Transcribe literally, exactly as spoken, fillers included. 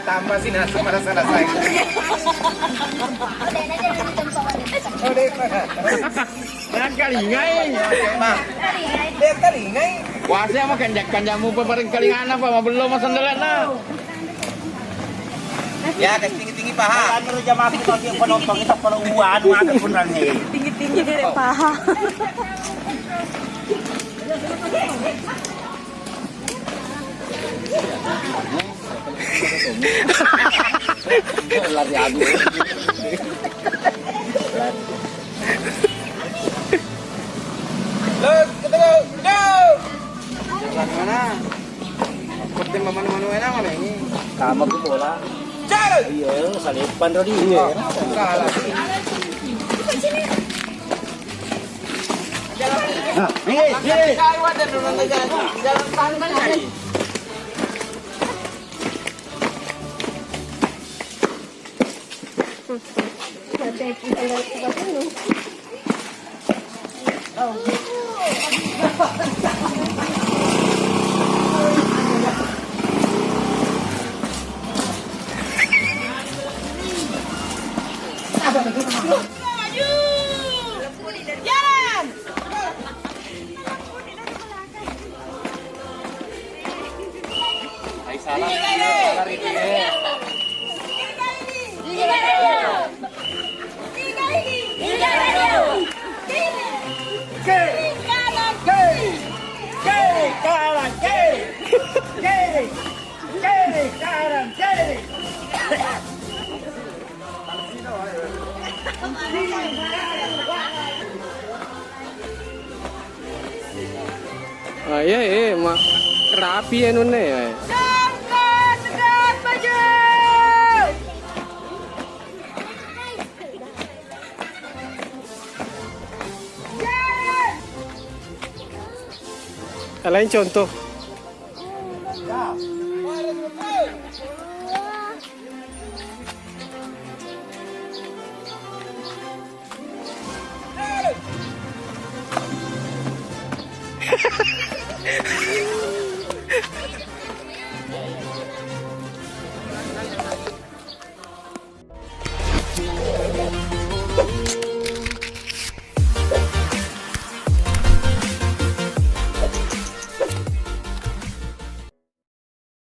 Tambah sih nasi pada selesai. Nakalingai. Nah, dia kalingai. Wase ama kanjak-kanjakmu paparing kalingana, Pak, mabello masandalanna. Ya, kasih tinggi-tinggi, Pak, ha. Kami rejam aku bagi penonton kita, kalau uan, mata pun rangi. Tinggi-tinggi dia, Pak, ha. Lari adu. Los, ketemu. Go! Mana? Penting mana-mana enak mana ini? Sama ku bola. Cari. Iya, salipan tadi. Iya. Salah. Nah, ini, ini. Jalan! Hai, salah. Salah, Riki. Kiri, kanan, kiri. Kiri, kanan, kiri. Kiri, kanan, kiri. Ah, iya, iya, ma-, rapi anunna ya. Lain contoh.